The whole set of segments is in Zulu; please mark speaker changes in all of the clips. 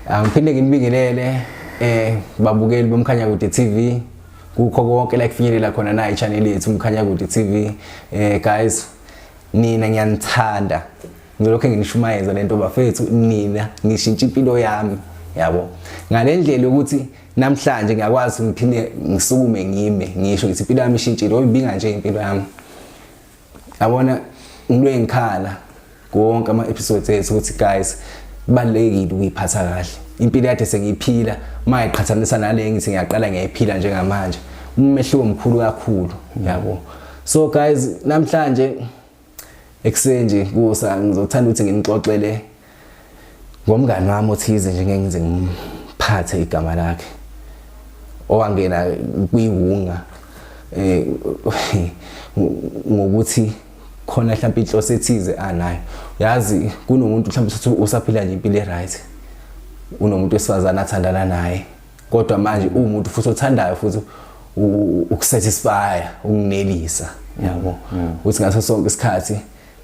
Speaker 1: Angiphinde nginibingelele babukeli boMkhanyakude TV kukho konke la kufinyelela khona na i-channel yethu uMkhanyakude TV. Guys, nina ngiyanithanda, ngilokho nginishumayeza lento bafethu, nina nishintsha impilo yami yabo ngale ndlela ukuthi namhlanje ngiyakwazi ngiphinde ngisukume ngime ngisho ngithi impilo yami ishintshile. Oyibinga nje impilo yami, yabona, ngilwe ngikhala wonke ama-episodes ethu ukuthi guys, kubalulekile ukuyiphatha kahle impilo yade sengiyiphila. Uma ngiqhathanisa nale ngithi ngiyaqala ngiyayiphila njengamanje, umehluko mkhulu kakhulu yabo. So guys, namhlanje ekuseni nje kusa ngizothanda ukuthi nginixoxele ngomngani wami othize nje, ngeke ngize ngimphathe igama lakhe, owangena kwiwunga ngokuthi khona mhlawumbe inhloso ethize anayo. Yazi kunomuntu mhlawumbe uthi usaphila nje impilo e-right, unomuntu wesifazane athandana naye, kodwa manje uwumuntu futhi othandayo futhi ukusatisfy, ukunelisa yabo, ukuthi ngaso sonke isikhathi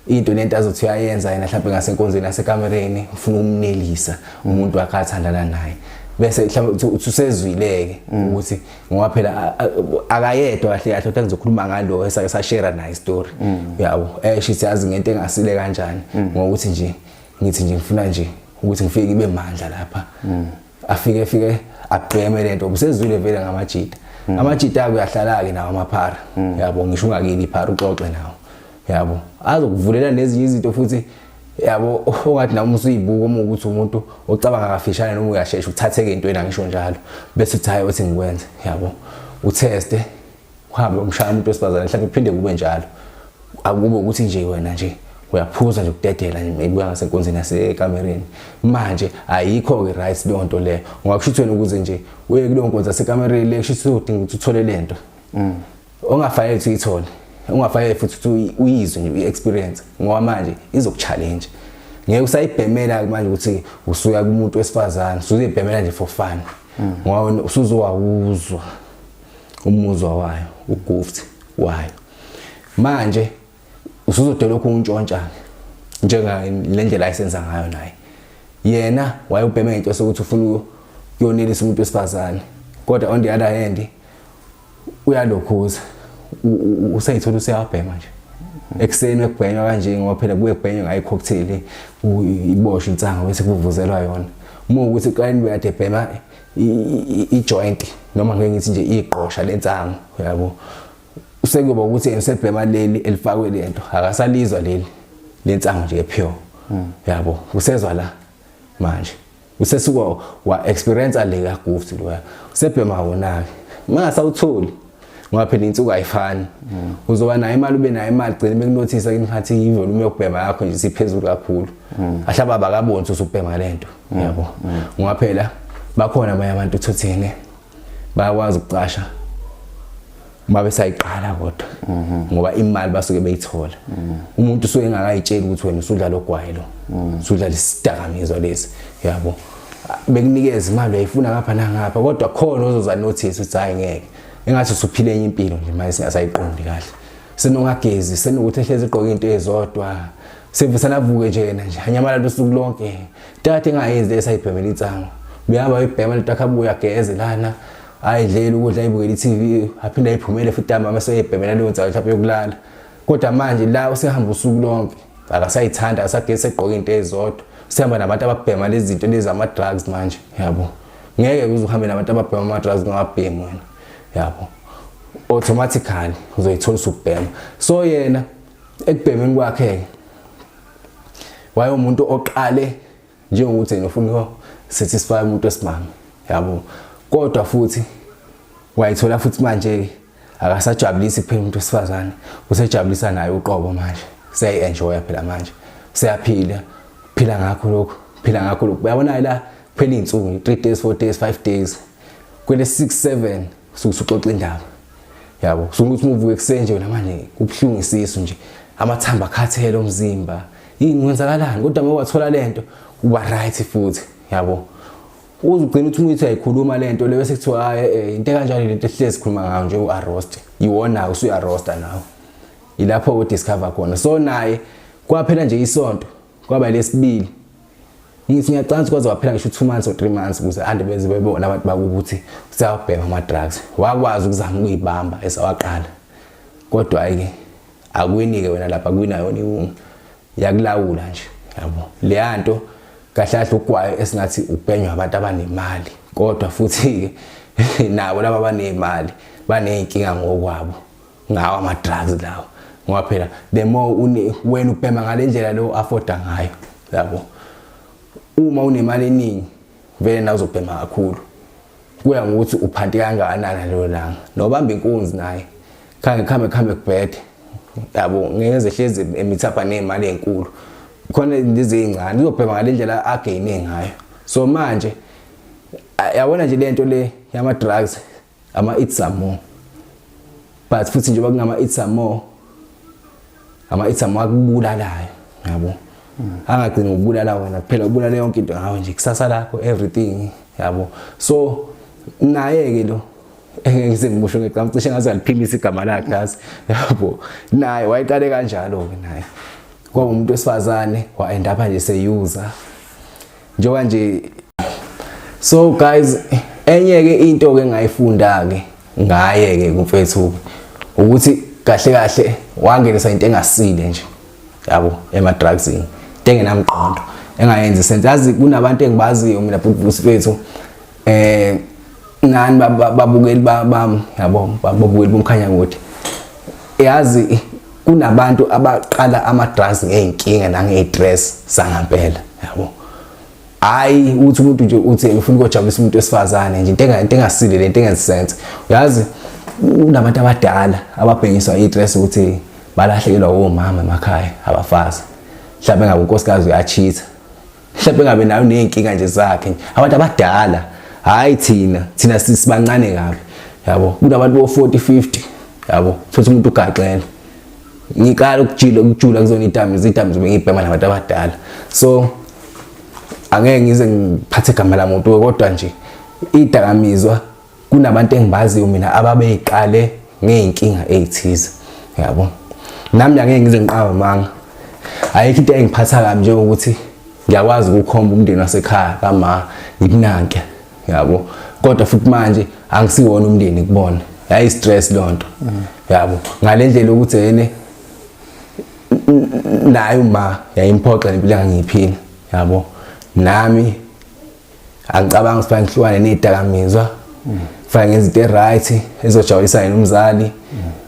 Speaker 1: into lento azothi uyayenza yena mhlawumbe ngasenkonzweni yasekamereni ufuna ukumnelisa umuntu wakhe athandana naye. Bese mhlawumbe uthi usezwileke ukuthi ngoba phela akayedwa kahle kahle, kodwa ngizokhuluma ngalo esake sashare naye story yabo, shithi yazi ngento engasile kanjani ngokuthi nje ngithi nje ngifuna nje ukuthi ngifike ngibe mandla lapha, afike fike agqeme lento. Usezwile vele ngamajita, amajita akuyahlala ke nawo amaphara yabo, ngisho ungakini iphara uxoxe nawo yabo, azokuvulela nezinye izinto futhi yabo, ongathi noma usuyibuka uma ukuthi umuntu ocabanga kafishane noma uyashesha ukuthatheka entweni, angisho njalo, bese uthi hayi, uthi ngikwenze yabo, uteste, uhambe umshaya umuntu wesifazane, mhlawumbe kuphinde kube njalo, akube ukuthi nje wena nje uyaphuza nje ukudedela nje maybe uya ngasenkonzweni yasekamereni. Manje ayikho-ke right leyo nto leyo, ngoba kusho ukuthi wena ukuze nje uye kuleyo nkonzo yasekamereni le, kusho ukuthi uzodinga ukuthi uthole le nto ongafanele ukuthi uyithole, ungafanele futhi ukuthi uyizwe nje, uyi-experience, ngoba manje izoku-challenge. Ngeke usayibhemela manje ukuthi usuya kumuntu wesifazane, usuzibhemela nje for fun, ngoba wena usuzowawuzwa umuzwa wayo, uguft wayo. Manje usuzodolokhu untshontsha njenga le ndlela ayisenza ngayo naye. Yena wayebhema ngento sokuthi ufuna ukuyonelisa umuntu wesifazane, kodwa on the other hand uyalokhuza, usayithola useyabhema nje ekuseni ekubhenywa kanje, ngoba phela kuye kubhenywa ngayo i-cocktail, iboshwe insango bese kuvuzelwa yona. Uma ukuthi ekuqaleni bekade ebhema i-joint noma ngeke ngithi nje iqosha lensango yabo, usekuyoba ukuthi yena usebhema leli elifakwe lento, akasalizwa leli lensango nje pure yabo, usezwa la manje usesuka wa experience le ka gift lo, usebhema wona ke mangasawutholi, ngoba phela insuku ayifani. Uzoba nayo imali, ube nayo imali, gcina bekunothisa ngathi ivolume yokubhema yakho nje siphezulu kakhulu, ahlaba abakaboni ukuthi usubhema lento yabo, ngoba phela bakhona abanye abantu uthuthene bayakwazi ukucasha uma besayiqala, kodwa ngoba imali basuke beyithola, umuntu usuke engakayitsheli ukuthi wena usudla lo gwayi lo, usudla lesidakamizwa lesi yabo, bekunikeza imali uyayifuna ngapha nangapha, kodwa khona ozoza notice ukuthi hayi, ngeke, engathi usuphile enye impilo nje manje singasayiqondi kahle, senongagezi, senokuthi ehlezi egqoke into ezodwa, sevusana avuke nje yena nje anyamalala usuku lonke tata engayenzi esayibhemela insango, uyahamba uyibhema lento akhe, abuye ageze lana, ayidlela ukudla, ayibukele i-TV, aphinde ayiphumele futhi ntambama eseyibhemela leyo nsango mhlawumbe yokulala. Kodwa manje la usehamba usuku lonke akasayithanda, akasagezi, segqoka into ezodwa, usehamba nabantu ababhema lezi zinto lezi ama-drugs manje yabo. Ngeke uze uhambe nabantu ababhema ama-drugs ungawabhemi wena yabo, automatically uzoyithola usubhema. So yena ekubhemeni kwakhe wayewumuntu oqale njengokuthi yena ufuna satisfy umuntu wesimame yabo, kodwa futhi wayithola futhi manje akasajabulisi kuphela umuntu wesifazane, usejabulisa naye uqobo. Manje seyayi-enjoya phela, manje seyaphila, phila ngakho lokhu, phila ngakho lokhu, uyabona la kuphela iy'nsuku 3 days, 4 days, 5 days, kwele 6 7 usuke usuxoxa indaba yabo, usuke uthi uma uvuka ekuseni nje wena manje kubuhlungu isisu nje, amathambo akhathele umzimba, yini, kwenzakalani? Kodwa uma wathola lento uba right futhi yabo, uze ugcine uthi uma uthi uyayikhuluma lento le bese kuthiwa hayi, into kanjani lento ehlezi sikhuluma ngayo nje, u-arrost iwona, usuya-roasta nawe, ilapho udiscover khona. So naye kwaphela nje isonto, kwaba lesibili. Ngithi ngiyacabanga kwaze waphela ngisho 2 months or 3 months ukuze ande beze bebona abantu bakuthi useyawabhema ama drugs. Wakwazi ukuzama ukuyibamba esawaqala. Kodwa ke akwinike wena lapha kwina yona iwunga. Yakulawula nje yabo. Leyanto kahle kahle ugwayo esingathi ubhenywa abantu abanemali kodwa futhi ke nabo laba abanemali baneyinkinga ngokwabo ngawo ama drugs lawo ngoba phela the more une wena ubhema ngalendlela lo afforda ngayo yabo. Uma unemali eningi vele nawe uzobhema kakhulu, kuya ngokuthi uphanti kangakanani lelo langa. Nobamba inkunzi naye khange khambe khambe kubhede yabo, ngeke hlezi emithapha nemali enkulu khona lezi ezincane uzobhema ngalendlela againe ngayo. So manje yabona nje lento le yama drugs ama eat some more, but futhi njengoba kungama eat some more, ama eat some more akubulalayo yabo. Angagcini ngokubulala wena kuphela, ubulala yonke into ngawe nje, kusasa lakho, everything yabo. So naye ke lo engeke ngize ngimusho ngegama, cishe ngaze ngaliphimisa igama lakhe yazi yabo, naye wayeqale kanjalo ke naye kwaba umuntu wesifazane wa end up nje seyuza njengoba nje. So guys, enye ke into ke engayifunda ke ngaye ke kumfethu ukuthi kahle kahle wangenisa into engasile nje yabo ema drugsini, into engenamqondo engayenzi sense. Yazi kunabantu engibaziyo mina bhuti mfethu, nani babukeli bami yabo, babukeli bomkhanya kude, yazi kunabantu abaqala ama drugs ngeyinkinga nange-stress zangampela yabo. Hayi uthi umuntu nje uthi ufuna ukujabulisa umuntu wesifazane nje, into engasile lento engenzi sense. Uyazi kunabantu abadala ababhenyiswa i-stress ukuthi balahlekelwa omama emakhaya abafazi, mhlawumbe ngabe unkosikazi uyachitha, mhlawumbe ngabe nayo nezinkinga nje zakhe. Abantu abadala, hayi thina sibancane kabi yabo. Kunabantu bo 40 50 yabo, futhi umuntu ugaxele. Ngiqala ukujila ukujula kuzona idamu bengibhema nabantu abadala, so angeke ngize ngiphathe igama lamuntu, kodwa nje idakamizwa kunabantu engibaziyo mina ababeyiqale ngeyinkinga ezithize yabo. Nami angeke ngize ngiqamba amanga, ayikho into engiphatha kabi njengokuthi ngiyakwazi ukukhomba umndeni wasekhaya kama ngikunanke yabo, kodwa futhi manje angisiwona umndeni kubona, yayi stress lonto yabo. Ngalendlela ukuthi yene naye uma yayimphoxa lempilo engangiyiphila yabo, nami angicabanga ukuthi ngihlukane nezidakamizwa, fanele ngenze into e-right ezojabulisa yena umzali.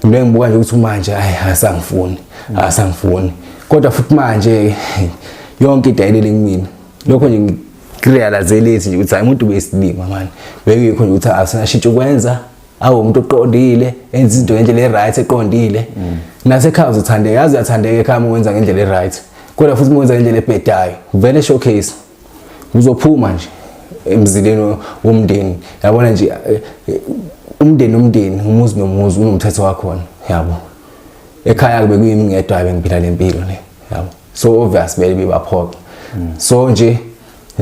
Speaker 1: Into engibuka nje ukuthi manje hayi asangifuni asangifuni, kodwa futhi manje yonke into ayilele kumina. Lokho nje ngirealize late nje ukuthi hayi umuntu besilima manje, bekuyikho nje ukuthi asinashintsho ukwenza awu umuntu oqondile enza izinto ngendlela e-right eqondile. Nasekhaya uzothandeka, yazi uyathandeka ekhaya uma wenza ngendlela e-right, kodwa futhi uma wenza ngendlela ebhedayo vele showcase uzophuma nje emzileni womndeni yabona nje. Umndeni umndeni, umuzi nomuzi unomthetho wakhona yabo. Ekhaya kube kuyimi ngedwa bengiphila lempilo le yabo, so obvious vele bebaphoqa. So nje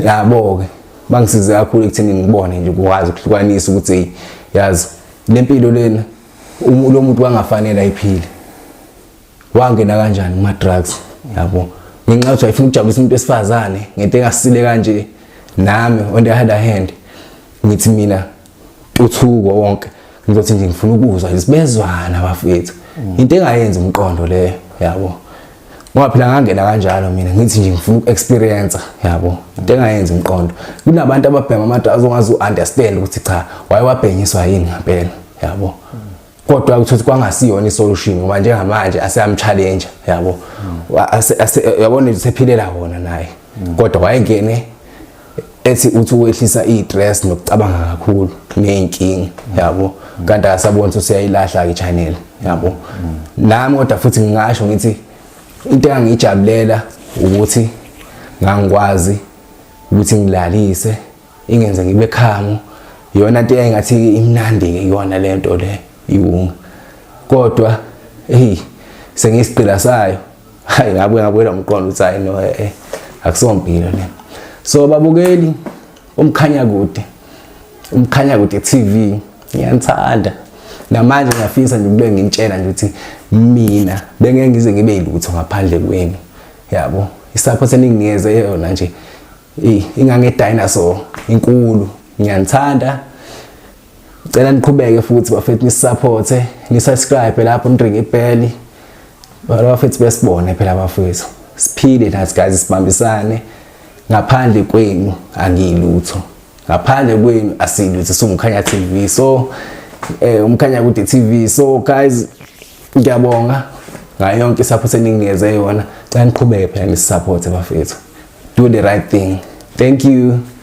Speaker 1: yabo ke bangisize kakhulu ekutheni ngibone nje ukwazi ukuhlukanisa ukuthi yazi lempilo lena lo muntu wangafanele ayiphile, wangena kanjani kuma drugs yabo, ngenxa yokuthi wayefuna ukujabulisa umuntu wesifazane ngento engasile kanje. Nami on the other hand ngithi mina ntuthuko wonke ngizothi nje ngifuna ukuzwa nje sibezwana bafethu, into engayenzi umqondo leyo yabo, ngoba phela ngangena kanjalo mina ngithi nje ngifuna uku-experience yabo, into engayenzi umqondo. Kunabantu ababhema ama-drugs ongazi u-understand ukuthi cha wayewabhenyiswa yini ngempela yabo, kodwa ukuthi kwangasiyona isolution ngoba njengamanje aseyam-challenge yabo, yabona usephilela wona naye, kodwa wayengene ethi uthi uwehlisa i-stress nokucabanga kakhulu ney'nkinga yabo, kanti akasaboni ukuthi useyayilahla-ke i-channel yabo. Nami kodwa futhi ngingasho ngithi into engangiyijabulela ukuthi ngangikwazi ukuthi ngilalise ingenze ngibe calm, iyona nto eyayingathi imnandi-ke iyona le nto le iwunga, kodwa eyi sengiyisigqila sayo. Hayi ngabuye ngabuyela umqondo ukuthi hayi no, akusompilo le. So babukeli umkhanya kude, umkhanya kude TV, ngiyanithanda. Namanje ngiyafisa nje ukube nginitshela nje ukuthi mina bengeke ngize ngibe yilutho ngaphandle kwenu yabo. Isupport eninginikeze yona nje. Eh, ingange dinosaur inkulu. Ngiyanithanda. Cela niqhubeke futhi bafethu nisupporte, nisubscribe lapho niringe ibell. Bafethu besibone phela bafethu. Siphile nathi guys sibambisane. Ngaphandle kwenu angilutho. Ngaphandle kwenu asilutho siwumkhanya TV. So eh umkhanya kude TV. So guys ngiyabonga ngayo yonke isupport eninginikeze yona. Cela niqhubeke phela nisupporte bafethu. Do the right thing. Thank you.